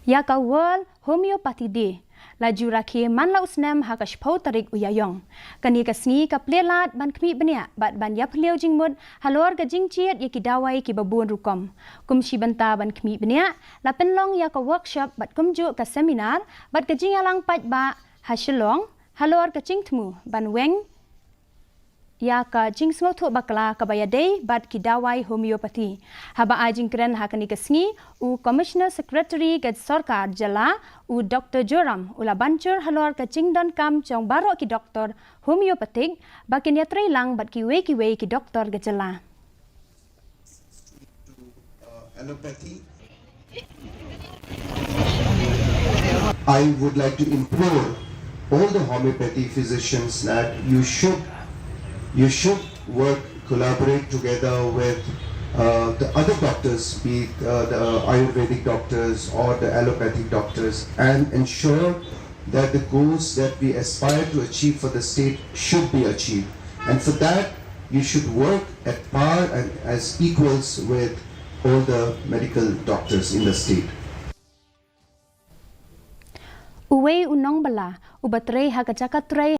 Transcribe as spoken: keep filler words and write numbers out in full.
Ïa ka World Homeopathy Day la ju rakhe man la u snem ha ka shiphew tarik u Ïaïong. Kane ka sngi ka plie lad ban khmih bniah bad ban ïaphylliew jingmut halor ka jingjied ïa ki dawai kiba bun rukom. Kum shi bynta ban khmih bniah, la pynlong ïa ka workshop bad kumjuh ka seminar bad ka jingïalang paidbah ha Shillong halor ka jingthmu ban weng ïa ka jingsngewthuh bakla kaba ïadei bad ki dawai homeopathy. Haba ai jingkren ha kane ka sngi, u Commissioner Secretary ka sorkar jylla, u Doctor Joram, u la ban jur halor ka jingdonkam jong baroh ki doktor homeopathic ba kin ïatrei lang bad kiwei kiwei ki doktor ka jylla. Uh, allopathy. I would like to implore all the homeopathy physicians that you should you should work, collaborate together with uh, the other doctors, be it uh, the Ayurvedic doctors or the allopathic doctors, and ensure that the goals that we aspire to achieve for the state should be achieved. And for that, you should work at par and as equals with all the medical doctors in the state. Uwei u nongbylla uba trei ha ka jaka trei